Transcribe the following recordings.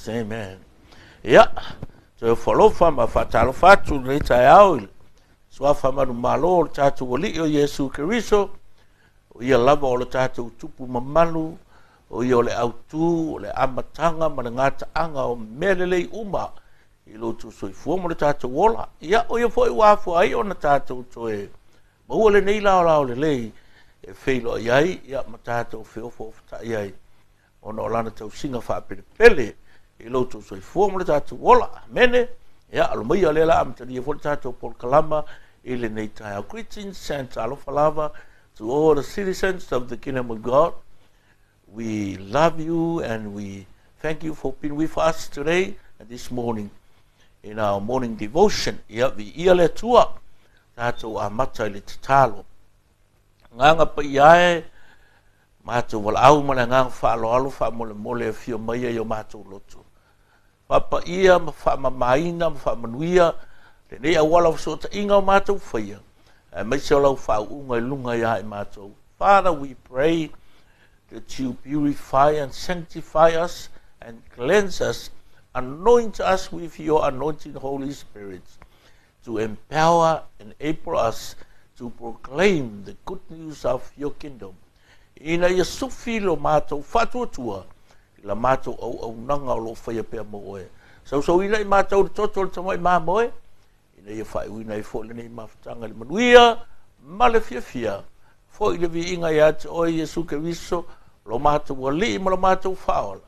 Amen. Ia, toe ofo alofa ma faatalofa atu i lenei taeao i le suafa manumalo o le tatou Alii o Iesu Keriso, o ia lava o le tatou tupu mamalu, o ia o le autu, o le amataga ma le gataaga o mea lelei uma i lo outou soifua ma lo tatou ola. Ia, o ia foi ua afua ai ona tatou toe maua lenei laolao lelei e feiloai ai, ia, ma tatou feofoofotai ai ona o lana tausiga faapelepele i lo outou soifua ma lo tatou ola. Amene. Ia, alo maia lea la amatalia foi le tatou polokalama i lenei taeao. Greetings and talofa lava to all the citizens of the kingdom of God. We love you and we thank you for being with us today and this morning in our morning devotion. Ia, viia le Atua, tatou amata i le tatalo. Agaga paia e, matou valaau ma le agaga faaaloalo faamolemole e afio mai ai o matou loto. Faapaia ma faamamaina ma faamanuia lenei auala o fesootaiga o matou faia, aemaise o lau faauuga i luga ia i matou. Father, we pray that you purify and sanctify us and cleanse us, anoint us with your anointing Holy Spirit, to empower and enable us to proclaim the good news of your kingdom. Ina ia sufi lo matou faatuatua i la matou auaunaga o lo o faia pea mo oe. Sausauina i matou le toto o le tamai mamoe, ina ia faaiuina ai foi lenei mafutaga i le manuia ma le fiafia. Foi le viiga ia te oe Iesu Keriso, lo matou Alii ma lo matou Faaola.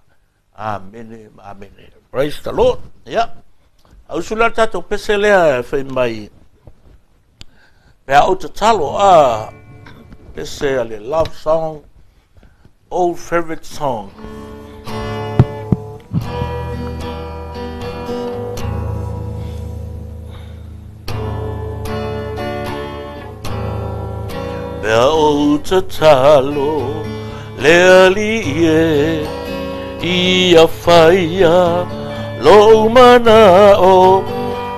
Amene ma amene. Praise the Lord. Ia. Ausu la tatou pese lea e fai mai. Pe a ou tatalo, a pese a le love song, old favorite song. Pe a ou tatalo le Alii e Ia whaia lou manao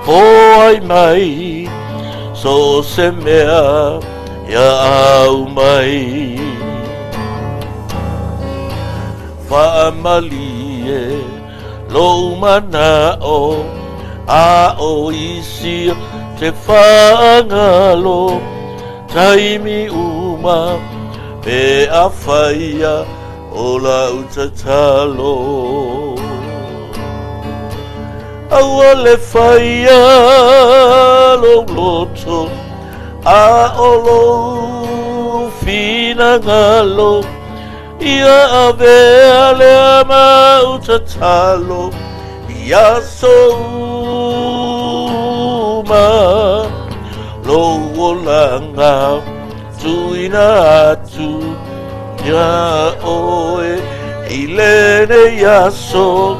Foai mai so se mea ia au mai Faamalie lou manao A o isi te whaangalo Taimi uma pe a whaia o lau tatalo. Aua le whaia lou loto a o lou finagalo ia avea lea mau tatalo i aso uma lou olaga tuuina atu iā oe i lenei aso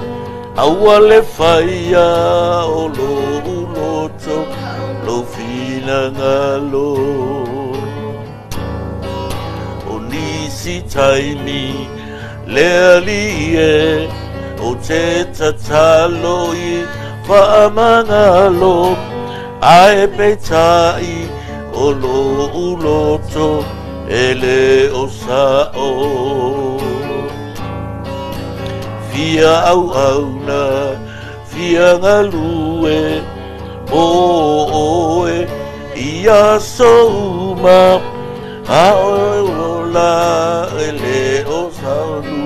aua le faia o lou loto lou finagalo. O nisi taimi le Alii e o te tatalo i faamagalo ae peitai o lou loto e le o sa'o. Fia auauna, fia galue mō oe i aso uma, a o ola e le o saolu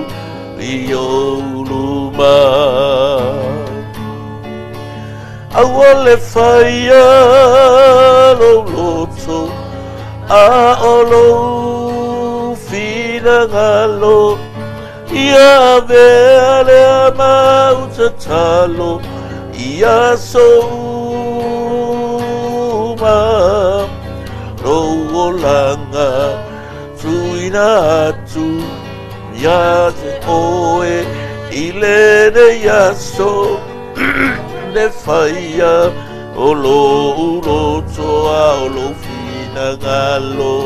i ou luma. Aua le whaia lou loto, a o lou finagalo, ia avea lea mau tatalo i aso uma lou olaga tuuina atu ia te oe i lenei aso le faia o lou loto a o lou finagalo.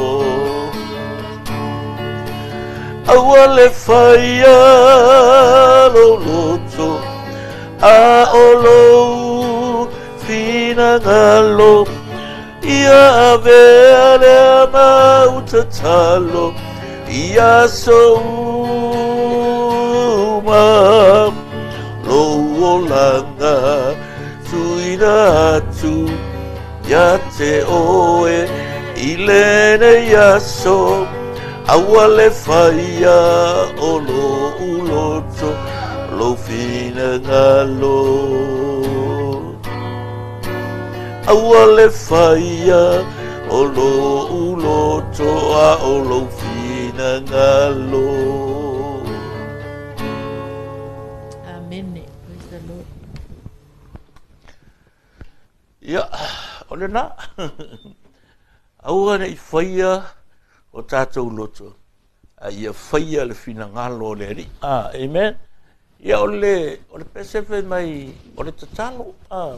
Aua le faia lou loto a o lou finagalo ia avea lea mau tatalo i aso uma lou olaga tuuina atu ia te oe i lenei aso aua le faia o lo'u loto lou finagalo aua le faia o lo'u loto a o lou finagalo. Amene. Praise the Lord. Ia, o lena. Aua ne i faia o tatou loto, a ia faia le finagalo o le Alii. Ah, amen. Ia, o le pese fai mai, o le tatalo. Ah,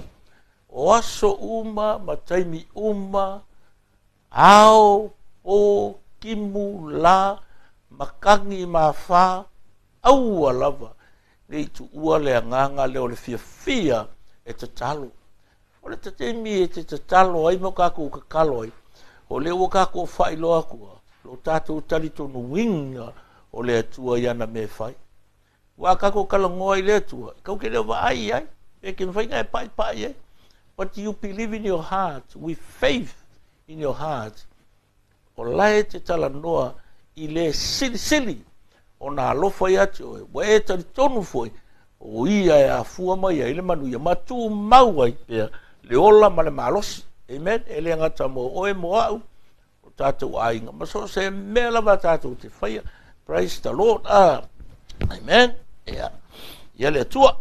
o aso uma ma taimi uma, ao, po, timu, la, makagi ma afa, aua lava ne i tuua le agaga lea o le fiafia e tatalo. O le taimi e te tatalo ai ma kakou tatalo ai, o lea ua kakou faailoa atua lo tatou talitonuina o le Atua i ana mea e fai. Ua kakou talanoa i le Atua, kau ke leo vaai ai, pe ke mafai ona e pa'ipa'i ai. But you believe in your heart, with faith in your heart, o lae te talanoa i le silisili ona alofa ia te oe, ua e talitonu foi, o ia e afua mai ai le manuia, ma tumau ai pea le ola ma le malosi. Amen. E le gata mo oe mo a'u, o tatou aiga, ma so o se mea lava tatou te faia. Praise the Lord. Ah, amen. Ia, ia le Atua.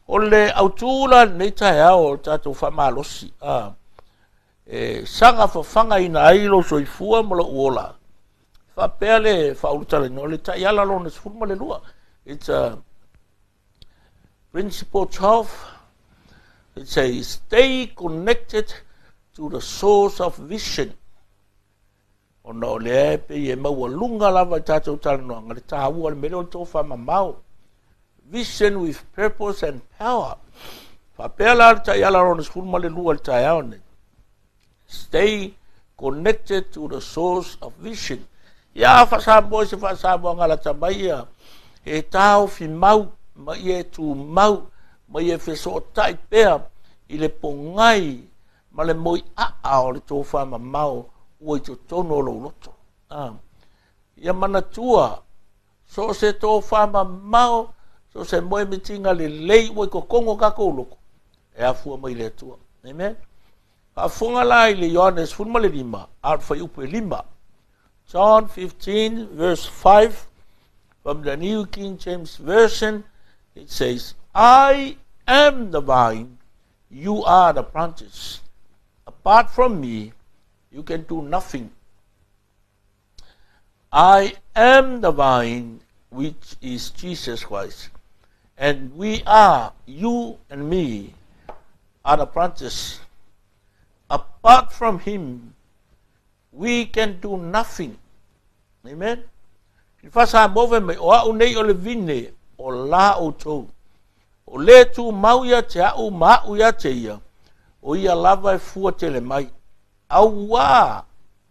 O le autū la lenei taeao o tatou faamalosi. Ah, e saga fafagaina ai lou soifua ma lou ola. Faapea le faaulutalaina o le taiala lona 12. It's a principle 12. It says, stay connected to the source of vision. Ona o lea e pei e maualuga lava i tatou talanoaga le tāua le mele o le tofamamao. Vision with purpose and power. Faapea la le taiala lona 12 le taeao nei. Stay connected to the source of vision. Ia faasamoa se faasamoaga lata mai ia e taofi mau ma ia e tumau ma ia fesootai pea i le pogai ma le moiaa o le tofamamao ua i totonu o lou loto. Ah. Ia manatua, so o se tofamamao, so o se moemitiga lelei ua i totonu o tatou loto, e afua mai le Atua. Amen. Faafofoga la i le Ioane 15, a o le fuaiupu e 5. John 15 verse 5 from the New King James Version, it says, I am the vine, you are the branches. Apart from me, you can do nothing. I am the vine, which is Jesus Christ. And we are, you and me, are the branches. Apart from him, we can do nothing. Amen. I faasamoa fai mai, o a'u nei o le vine, o la outou. O le tumau ia te a'u ma a'u ia te ia, o ia lava e fua tele mai. Auā,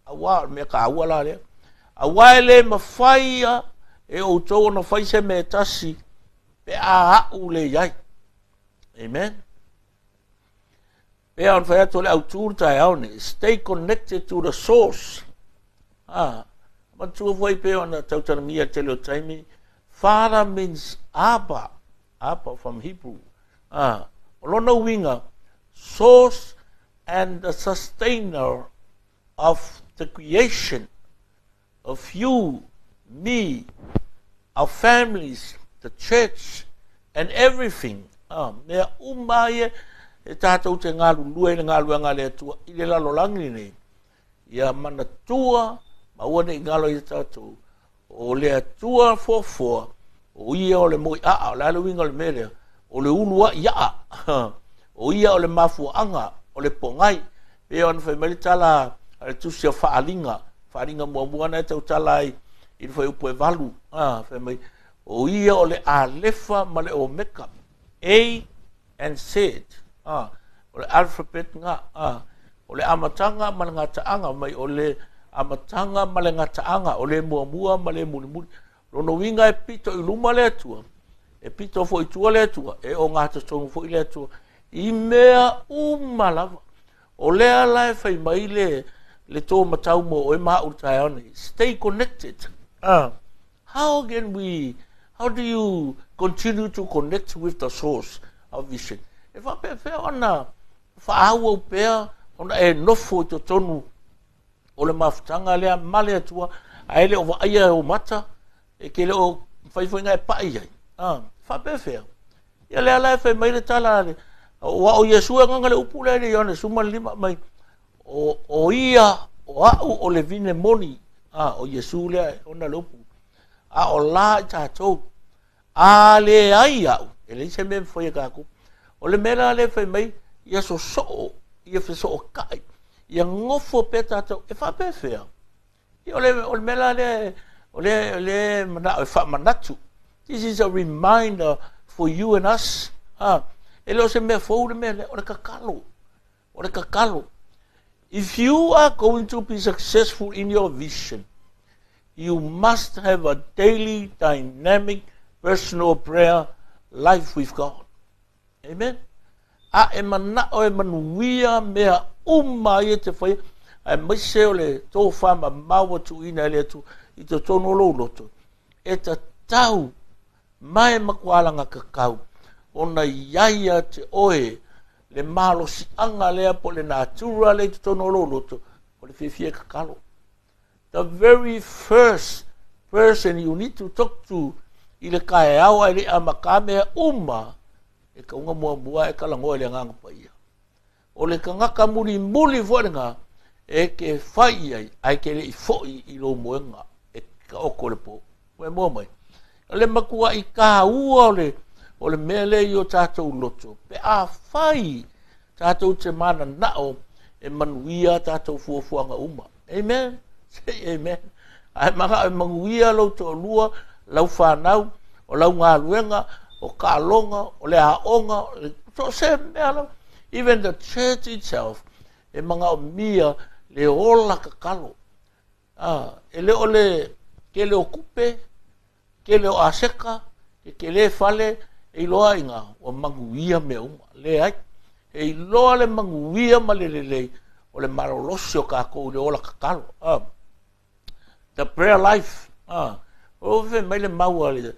auā, o le mea kāua la lea. Auā e le mafai ia e outou ona fai se mea e tasi pe a a'u le iai. Amen. Pea ona fai atu o le autū le taeao nei. Stay connected to the source. Ah, manatua foi pei ona tautalagia tele o taimi. Father means Abba. Abba from Hebrew. Ah, o lona uiga, source and the sustainer of the creation of you, me, our families, the church, and everything. Ah, mea uma ia e tatou te galulue i le galuega a le Atua i le lalolagi nei. Ia manatua ma aua ne i galo ia tatou o le Atua foafoa o ia o le moiaa, o le a le uiga o le mea lea, o le uluai aa, o ia o le mafuaaga, o le pogai. Pei ona fai mai le tala a le tusi o Faaaliga, Faaaliga muamua na e tautala ai i le fuaiupu e 8, fai mai, o ia o le Alefa ma le Omeka, A and Z, o le alphabet nga, o le amataga ma le gataaga mai o le amataga ma le gataaga, o le muamua ma le mulimuli. Lona uiga e pito i luma le Atua, E pito foi i tua le Atua, e ogatotonu foi le Atua i mea uma lava. O lea la e fai mai le tō matau mo oe ma au i le taeao nei. Stay connected. How can we, how do you continue to connect with the source of vision? E faapefea ona faaauau pea ona e nofo i totonu o le mafutaga lea ma le Atua, ae le o vaaia e ou mata, e ke le o mafai foi ona e pai ai. Faapefea. Ia lea la e fai mai le tala a le, ua o Iesu e agaga le upu lea i le Ioane 15 mai, o ia, o au o le vine moni, o Iesu lea e ona le upu. A o la i tatou, a le ai au, e leai se mea e mafai e tatou. O le mea la lea e fai mai, ia sosoo, ia fesootai, ia nofo pea tatou, e faapefea. Ia, o le mea la lea, o le manao e faamanatu. This is a reminder for you and us. E le o se mea fou le mea lea, o le tatalo. O le tatalo. If you are going to be successful in your vision, you must have a daily, dynamic, personal prayer life with God. Amen. A e manao e manuia mea uma ia te whai, ae maise o le tō whamamau atu ina e le atu i totonu o lou loto. E tatau mai makualanga kakau ona iai ia te oe le malosiaga lea po le natura lea i totonu o lou loto o le fiafia e tatalo. The very first person you need to talk to i le kaeao ae le i amata mea uma, e kauga muamua e talanoa i le Agaga Paia. O le tagata mulimuli foi lena e te fai i ai, ae te le i foi i lou moega e taoto le po. Ua e moa mai. O le matuai taua o le mea lea i o tatou loto, pe a fai tatou te mananao e manuia tatou fuafuaga uma. Amen. Say amen. Ae manao e manuia lou toalua, lau whanau, o lau galuega, o kaaloga, o le aoga, so se mea lau. Even the church itself, e manaomia le ola tatalo. E le o le tele o kupe, tele o aseka, ke tele fale, e iloa inga, ua manuia mea uma. Le ai, e iloa le manuia ma le lelei, o le malolosi o kākou i le ola tatalo. The prayer life. O fe mai le maua le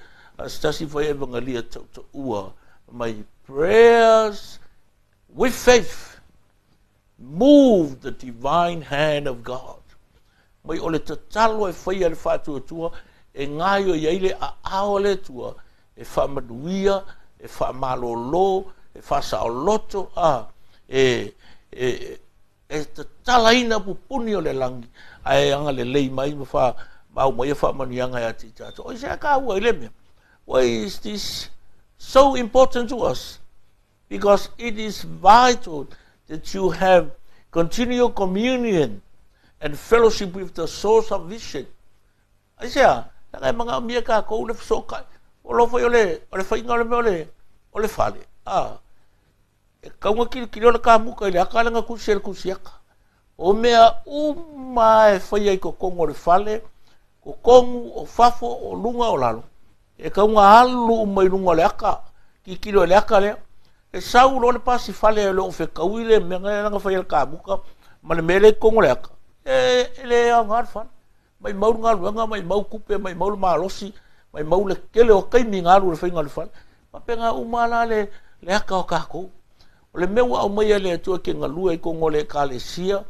se tasi foi evangelia tautaua mai, prayers with faith move the divine hand of God. Mai o le tatalo e whaia le whaatuatua, e ngaio i ai le aao le Atua, e whaamanuia, e whaamalolo, e whaasaoloto, e tatalaina pupuni o le langi, ae anga le lei mai ma wha mau mai e whaamanuianga ia te tātou. O i se ka ua i le mea. Why is this so important to us? Because it is vital that you have continual communion and fellowship with the source of vision. Ai sea, langa e manaomia kākou le fesootai. O lo foi o le whainga o le mea o le fale. E kaunga kilikili o le kamuka i le aka lenga kusi e le kusi aka. O mea uma e whaia i kokongo o le fale, kokongu, o fafo, o lunga, o lalo. E kaunga alu uma i lunga o le aka, kikilo e le aka lea. E sau lo le pasi fale e le o whekau i le mea ngai langa whaia le kamuka, ma le mea le kongo le aka. E le aoga le fale. Mai mau le galuega, mai mau kupe, mai mau le malosi, mai mau le kele o kaimi ngalu le whainga le fale. Papenga uma la le aka o kākou. O le mea ua aumai e le Atua ke galue i kongo le ekalesia,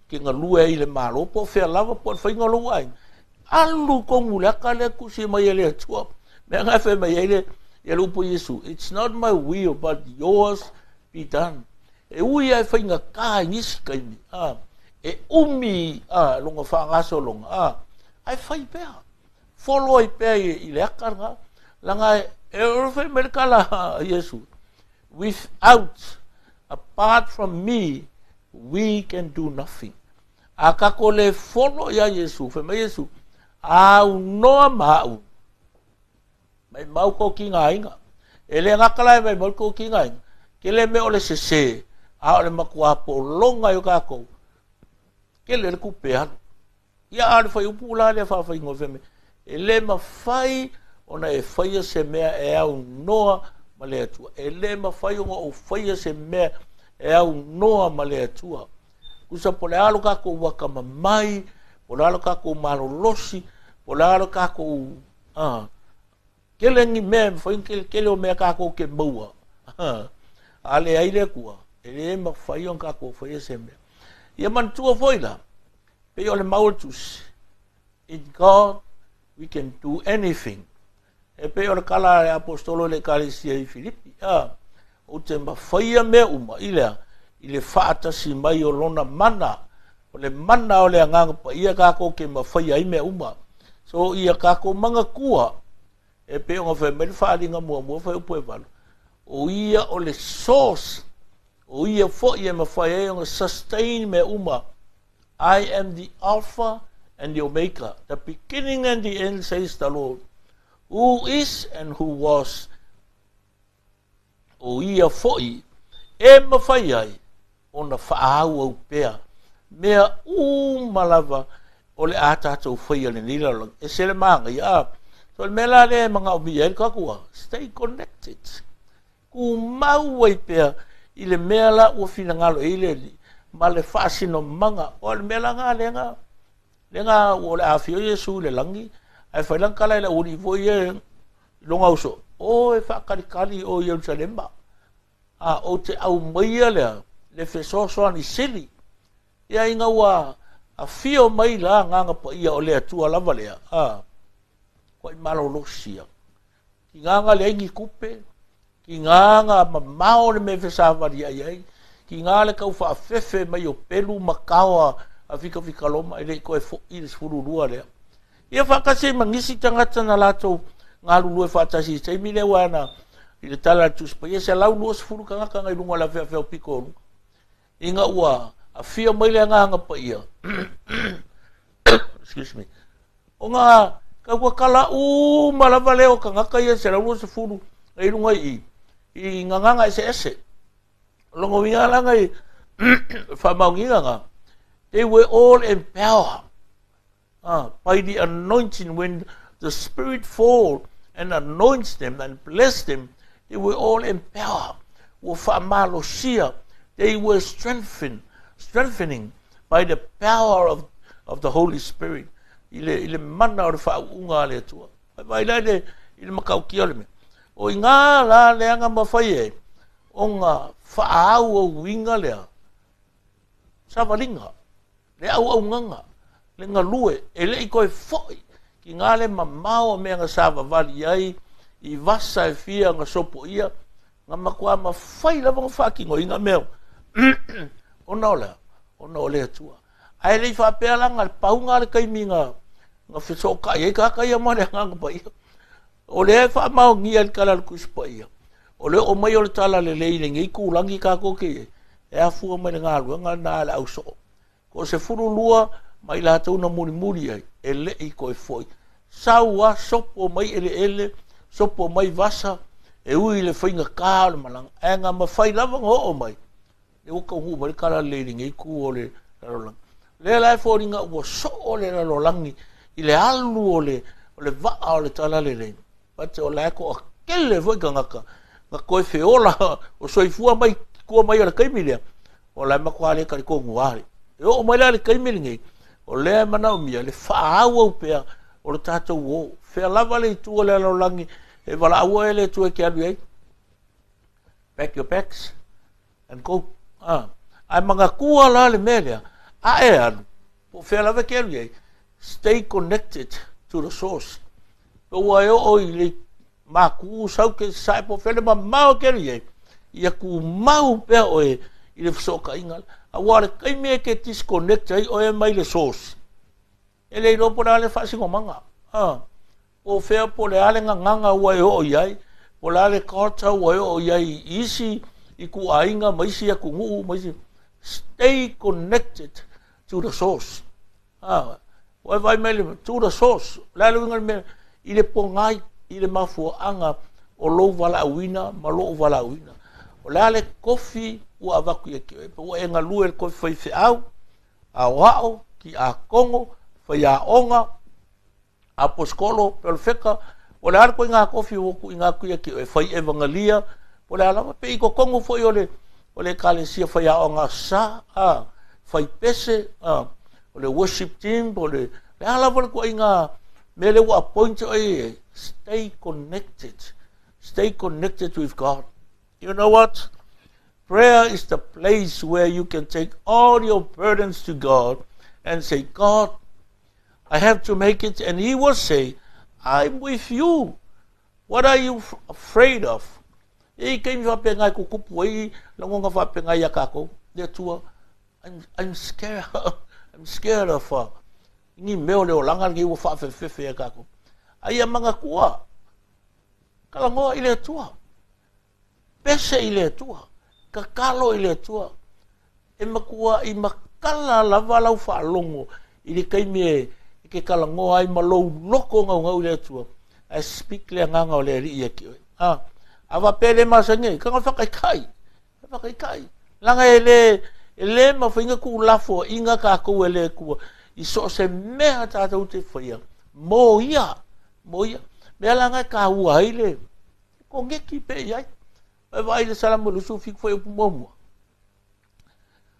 ke galue ai le malo, po o fea lava, po o le whainga o lou aiga. Alu kongu le aka le kusi mai e le Atua. Mea ngai whai mai ai le ia le upu Iesu. It's not my will, but yours be done. E ui ai whainga kā i nisi kaimi. E umi longa whaangaso longa. Ai whai pea. Follow ai pea i le aka nga. Langa e ora whai mai le kala Iesu. Without, apart from me, we can do nothing. A kako le follow ia Iesu, whai mai Iesu, au noa mau, mai mau ko ki ngā inga. E le ngakala e mai mau ko ki ngā inga. Ke le me o le sese, a o le makua polonga i o kākou, ke le le kupe alu. Ia a le whai upu la le whawhai ngō wheme. E le mawhai ona e faia se mea e aunoa ma le Atua. E le mafai ona ou faia se mea e aunoa ma le Atua. Tusa po o le a lo tatou atamamai, po o le a lo tatou malolosi, po o le a lo tatou tele ni mea e mafai ona tele tele o mea tatou te maua. A leai le Atua, e le mafai ona tatou faia se mea. Ia manatua foi la, pei o le mau o le Tusi, in God we can do anything. E pei o le tala a le Aposetolo i le Ekalesia i Filipi, a, ou te mafaia mea uma i le a? I le faatasi mai o lona mana. O le mana o le Agaga Paia tatou te mafaia ai mea uma. So ia tatou manatua, e pei ona fai mai le faaaliga muamua fuaiupu e 8, o ia o le source, o ia foi e mafai ai ona sustain mea uma. I am the Alpha and the Omega, the beginning and the end, says the Lord, who is and who was. O ia foi e mafai ai ona faaauau pea mea uma lava o le a tatou faia i lenei lalolagi. E ese le manaia, a? So o le mea la lea e manaomia ai le tatou a, stay connected. Tumau ai pea i le mea la ua finagalo i ai le Alii ma le faasinomaga. O le mea la lena lea na, lea na ua o le a afio Iesu i le lagi, ae fai lana tala i le aualii foi ia i lona uso, O e faatalitali o Ierusalema, a ou te aumaia lea le fesoasoani sili. Ia ina ua afio mai la Agaga Paia o le Atua lava lea, a, koʻi malolosi ia. Tigaga leai ni tupe, tigaga mamao le mea e fesavaliai ai, tiga le tau faafefe mai o pelu ma taoa a fikafikaloma e le i toe foi le 12 lea. Ia faatasi ai ma nisi tagata na latou galulue faatasi i le taimi lea aua na i le tala a le Tusi Paia, 120 tagata na i luga o le afeafea o pito o luga. Ina ua afio mai le Agaga Paia, excuse me, ona tautatala uma lava lea o tagata ia 120 i luga i i gagana eseese. O lona uiga la i faamaoniga na, they were all empowered by the anointing when the Spirit fall and anoints them and bless them, they were all empowered. Ua faamalosia, they were strengthened, strengthening by the power of, of the Holy Spirit. I le, i le mana o le faauuga a le Atua. Vai la i le, i le matautia o le mea. O i ngā la leaga mawhai e, o ngā whaauauinga lea, savaliga, le auaunaga, le galue, e le i toe foi ki ngā le mamao o mea na savavali ai i vasa e fia na sopoia, na matua mafai lava ona faatinoina mea ona o le a? Ona o le Atua. Ae le i faapea la na pau na le taimi na na fesootai ai tagata ia ma le Agaga Paia. O lea e faamaonia i le Tala a le Tusi Paia, o le oo mai o le Talalelei i lenei itulagi tatou te i ai, e afua mai le galuega lena a le ausoo. Ko 12 ma i latou na mulimuli ai, e le i toe foi. Sau a, sopo mai eleele, sopo mai vasa, e ui i le faigata o le malaga, ae na mafai lava ona oo mai, lea ua taunuu mai le Talalelei i lenei itu o le lalolagi. O lea la e foliga ua soo le lalolagi i le alu o le, o le vaa o le Talalelei, but o la e toatele foi tagata na toe feola o soifua mai tua mai o le taimi lea, o la e matua le talitonu lava. E oo mai la i le taimi lenei, o lea e manaomia le faaauau pea o le tatou o. Fea lava le itu o le lalolagi e valaau ai le Atua e te alu i ai. Pack your bags and go. Ah. Ae manatua la le mea lea, a e alu, po o fea lava e te alu i ai, stay connected to the source. Pe ua e oo i le Makū, Saute, Sasae, po o fea le mamao e te alu i ai, ia tumau pea oe i le fesootaiga. Aua o le taimi e te disconnect ai oe mai le source, e le iloa po o le a le faasinomaga. Ah. Po o fea, po o le a le gagana ua e oo i ai, po o le a le culture ua e oo i ai i isi ituaiga ma isi atunuu ma isi. Stay connected to the source. A, ua e vaai mai le to the source. O le a le uiga o le mea? I le pogai, i le mafuaaga o lou valaauina ma lou valaauina. O le a le kofi ua avatu ia te oe? Pe ua e galue i le kofi faifeau, aoao, tiakono, faiaoga, aposetolo, perofeta, Po o le a le ituaiga tofi ua tuuina atu ia te oe, fai evagalia, po o le a lava, pe i totonu foi o le, o le ekalesia faiaoga Aso Sa, a, fai pese, a, o le worship team, po o le, le a lava le ituaiga mea lea ua appoint oe i ai, stay connected. Stay connected with God. You know what? Prayer is the place where you can take all your burdens to God and say, God, I have to make it. And He will say, I'm with you. What are you afraid of? E i taimi faapena e tutupu ai lagona faapena ia tatou, le Atua, I'm, I'm scared, I'm scared of uh, ni mea o le olaga lenei ua faafefefe ia tatou. A ia manatua, talanoa i le Atua. Pese i le Atua, tatalo i le Atua, e matuaʻi matala lava lau faalogo i le taimi e ke talanoa ai ma lou loto naunau i le Atua, ae speak le Agaga o le Alii ia te oe. A, a faapea e le masani ai, taga faataitai, faataitai. Leaga e le, e le mafai ona tuulafoaiina tatou e le Atua i so o se mea tatou te faia mo Ia, mo Ia. Mea la na e taua ai le, Koneki pea i ai. E vaai i le Salamo 27 fuaiupu muamua.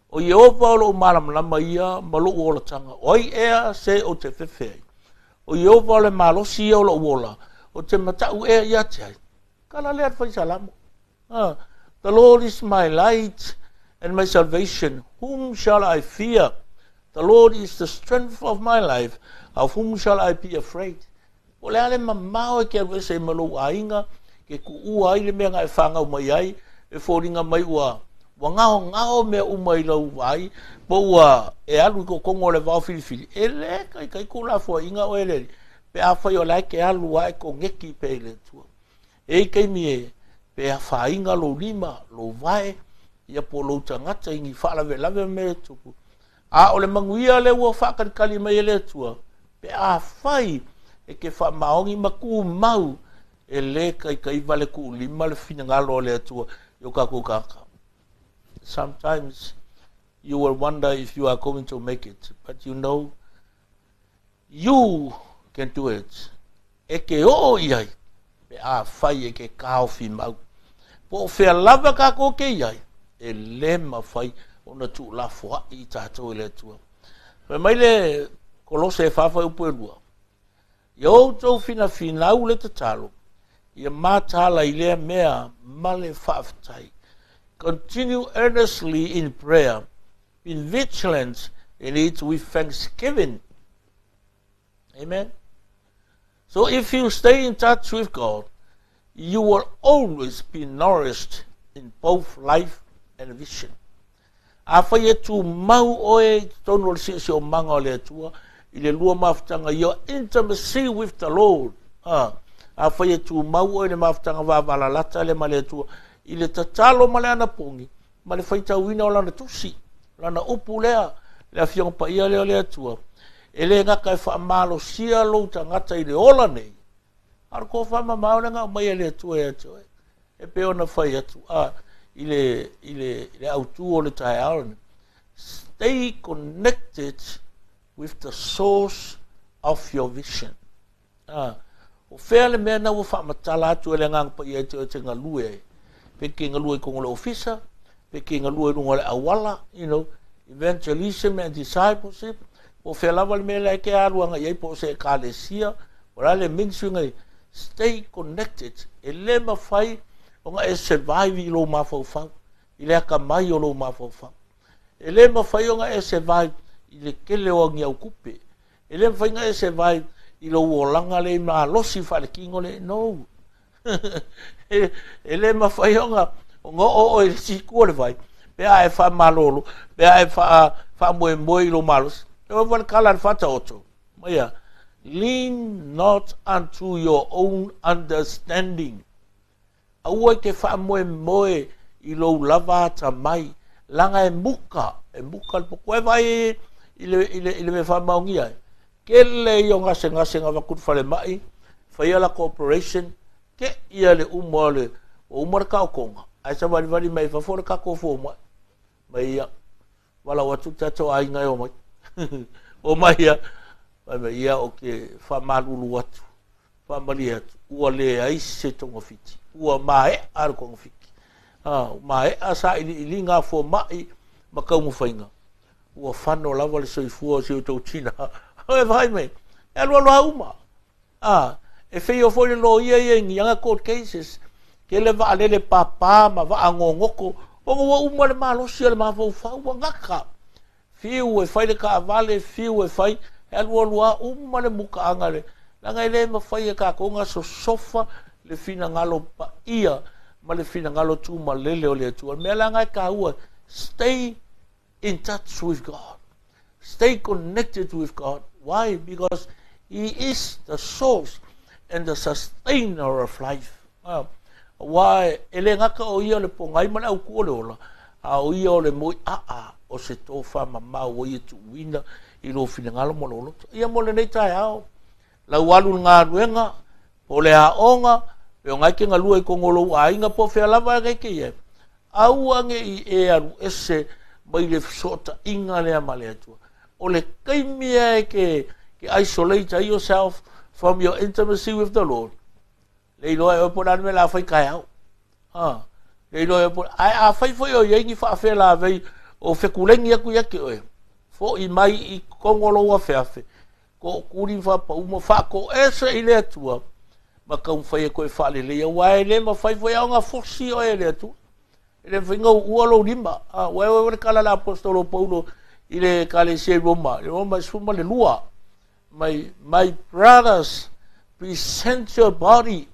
O Ieova o lou malamalama ia ma lou olataga, o ai ea se ou te fefe ai? O Ieova o le malosi ia o lou ola, ou te mataʻu ea ia te ai? Tala lea a le fai Salamo. Ah, the Lord is my light and my salvation, whom shall I fear? The Lord is the strength of my life, of whom shall I be afraid? Po o le a le mamao e ke alu ese ai ma lou aiga, ke kuʻua ai le mea na e fanau mai ai, e foliga mai ua ua gaogao mea uma i lau vaai, po ua e alu i totonu o le vao filifili, e le taitai tuulafoaiga oe e le Alii, pe afai o la e ke alu a e koneki pea i le Atua. E i ai taimi e pe afaina lou lima, lou vae, ia po o lou tagata i ni faalavelave ma mea e tupu. A o le manuia lea ua faatalikali mai e le Atua, pe afai e ke faamaoni ma tumau, e le taitai vale tuulima le finagalo o le Atua i o tatou tagata. Sometimes you will wonder if you are going to make it, but you know You can do it. E ke oo i ai, pe afai e ke kaofi mau. Po o fea lava kakou ke i ai, e le mafai ona tuulafoaʻi i tatou e le Atua. Fai mai le Kolose e fa fuaiupu e lua, Ia outou finafinau le tatalo, ia mataala i lea mea ma le faafetai. Continue earnestly in prayer, Be vigilant in it with thanksgiving. Amen. So if you stay in touch with God, you will always be nourished in both life and vision. Afai e tumau oe i totonu o le siosiomaga o le Atua, i le lua mafutaga, your intimacy with the Lord. Ah, afai e tumau oe i le mafutaga vavalalata lea ma le Atua, i le tatalo ma le anapogi, ma le faitauina o Lana Tusi, Lana Upu lea, le Afioga Paia lea o le Atua, e le gata e faamalosia lou tagata i le ola nei, a o le tofa mamao lea na aumai e le Atua ia te oe, e pei ona fai atu a, i le, i le, i le autū o le taeao lenei. Stay connected with the source of your vision. Ā, o fea le mea na ua faamatala atu e le Agaga Paia e te oe te galue ai? Pe ke galue i totonu o le ofisa, pe ke galue i luga o le auala, you know, evangelism and discipleship, po o fea lava le mea lea e ke alu agai ai, po o se ekalesia, po o le a le ministry na i ai, stay connected. E le mafai ona e survive i lou mafaufau, i le atamai o lou mafaufau. E le mafai ona e survive i le tele o agiau tupe. E le mafai ona e survive i lou olaga lea i malosi faaletino lea. No. e le mafai ona ona oo oe i le isi itu o le vai pe a e faamalolo, pe a e faamoemoe i lou malosi. E ova le tala a le Faataoto, mai ia, Lean not unto your own understanding. Aua e te faamoemoe i lou lava atamai, leaga e muka, e muka le poto. E vaai i le, i le, i le mea faamaonia ai. Tele ia o gasegase na avatu i le falemai, faia latou operation, te i ia le uma o le, ua uma le taotoga, ae savalivali mai fafo le tatou fomai. Mai ia, valaau atu le tatou aiga e omai. Omai ia, fai mai, ia ou te faamalulu atu. Faamalie atu, ua leai se togafiti, ua maea le togafiti. Ua maea sailiiliga a fomai ma taumafaiga, ua fano lava le soifua o si o outou tina. E vaai mai, e alualu lava uma. E feio foi le loia ia i ni other court cases, tele vaalele papa ma vaa gogoto, ona ua uma le malosi o le mafaufau, ua gata. Fiu e fai le taavale, fiu e fai, e alualu lava uma le mutaaga le, leaga e le mafai e tatou ona sosofa le finagalo paia ma le finagalo tumalele o le Atua. O le mea la lena e taua, stay in touch with God. Stay connected with God. Why? Because He is the source and the sustainer of life. Aua e le gata o ia o le pogai ma le autū o le ola, a o ia o le moeaa o se tofa mamao ua ia tuuina i lou finagalo ma lou loto. Ia mo lenei taeao, lau alu i le galuega, po o le aoga, pe o na e te galue i totonu o lou aiga, po o fea lava e te i ai, aua ne i e alu ese mai le fesootaiga lea ma le Atua. O le taimi lava e te isolate ai yourself from your intimacy with the Lord, Le iloa e oe po o le a le mea o le a fai taeao. Ha. Le iloa e oe po ae afai foi o i ai ni faafelavei o fekulegi atu ia te oe, fo'i mai i totonu o lou afeafe, tootuli ma faapauma, faatoese i le Atua, ma taumafai e toe faaleleia, aua e le mafai foi a ona fosi oe e le Atua. E le mafai ona uua lou lima. A, ua e le tala a le Aposetolo Paulo i le Ekalesia i Roma, i Roma 12, My, my brothers, present your body.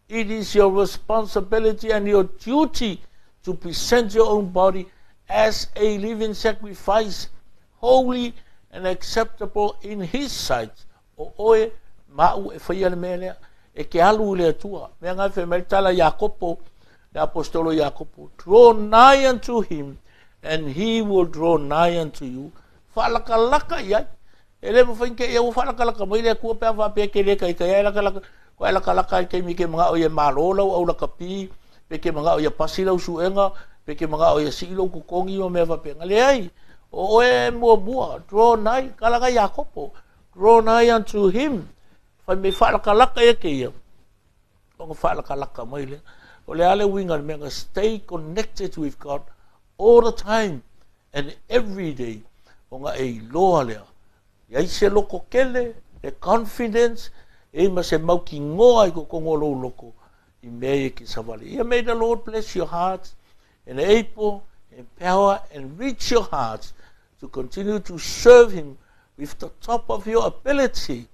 It is your responsibility and your duty to present your own body as a living sacrifice, holy and acceptable in His sight. O oe ma a'u e faia le mea lea, e te alu i le Atua. Mea nga e fai mai le tala Iakopo, le Aposetolo Iakopo, draw nigh unto Him and He will draw nigh unto you. Faalakalaka i ai. E le mafai ona te ia ua faalakalaka mai le Atua pe a faapea e te le taitai ae lakalaka, koe lakalaka i taimi e te manao ia malo lau au lakapi, pe te manao ia pasi lau suega, pe te manao ia sii lou totogi ma mea faapena. Leai, o oe e muamua, draw nigh, tala na Iakopo, draw nigh unto him, fai mai faalakalaka ia te ia, ona faalakalaka mai lea. O le a le uiga o le mea na stay connected with God all the time and every day, ona e iloa lea, i ai se loko tele, le confidence, e ma se mautinoa i totonu o lou loko, i mea ia e te savali. Ia may the Lord bless your hearts and able, empower and reach your hearts to continue to serve Him with the top of your ability,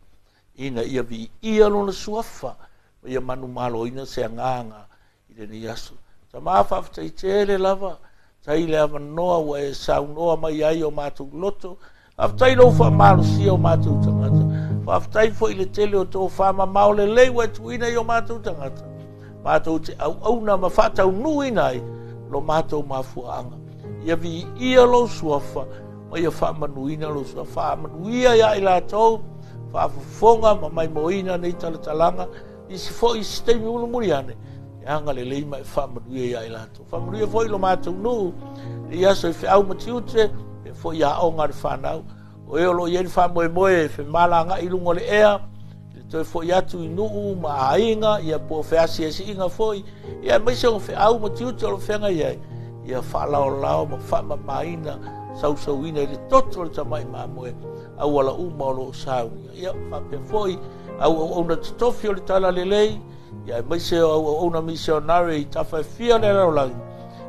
ina ia viia Lona suafa ma ia manumaloina se agaga i lenei aso. Tama, faafetai tele lava, tai le avanoa ua e saunoa mai ai o matou loto. Faafetai lou faamalosia o matou tagata. Faafetai foi i le tele o tofa mamao lelei ua e tuuina i o matou tagata. Matou te auauna ma faataunuuina ai lo matou mafuaaga. Ia viia lou suafa ma ia faamanuina lou suafa. Faamanuia ia i latou, faafofoga ma maimoina nei talatalaga Isi foi i se taimi mulimuli ane, e agalelei ma e faamanuia ia i latou. Faamanuia foi lo matou nuu, i aso i feau ma tiute, e foi i aoga a le whanau. O e o lo o i ai le faamoemoe e femalaga'i i luga o le ea, i le toe foi atu i nuu ma aiga, ia po o feasiasiiga foi, ia aemaise o feau ma tiute o lo o feagai ai, ia faalaolao ma faamamaina, sausauina i le toto o le tamai mamoe, auala uma o lo o saunia. Ia faapea foi au auauna totofi o le Talalelei, ia aemaise o au auauna misionare i tafa e fia o le lalolagi,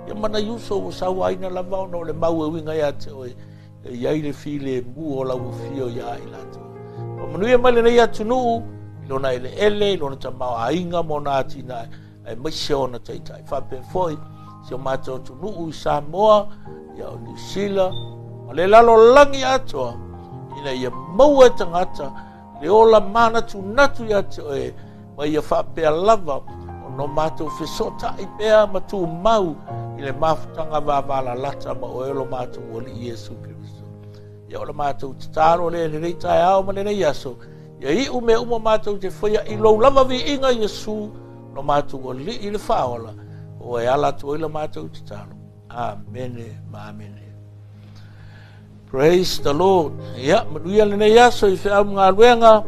ia ma nai uso ua sauaina lava ona o le mau e uiga ia te oe, e i ai le filemu o lau afio iā i latou. Faamanuia mai lenei atunuu i lona eleele, i lona tamaoaiga ma ona atinae, aemaise ona taitai. Faapea foi si o matou atunuu i Samoa, ia o Niu Sila, ma le lalolagi atoa, ina ia maua e tagata le ola manatunatu ia te oe, ma ia faapea lava ona o matou fesootai pea ma tumau i le mafutaga vavalalata ma oe o lo matou Alii Iesu Keriso. Ia o le matou tatalo lea i lenei taeao ma lenei aso, ia iu mea uma matou te faia i lou lava viiga Iesu, lo matou Alii le Faaola, ua e ala atu ai la matou tatalo. Amene ma amene. Praise the Lord. Ia, manuia lenei aso i feau ma galuega.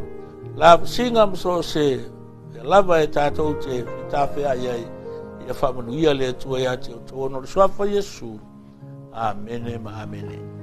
lavasiga ma so o se mea lava e tatou te fitafea'i ai, ia faamanuia le Atua iā te outou ona o le Suafa o Iesu. Amene ma Amene.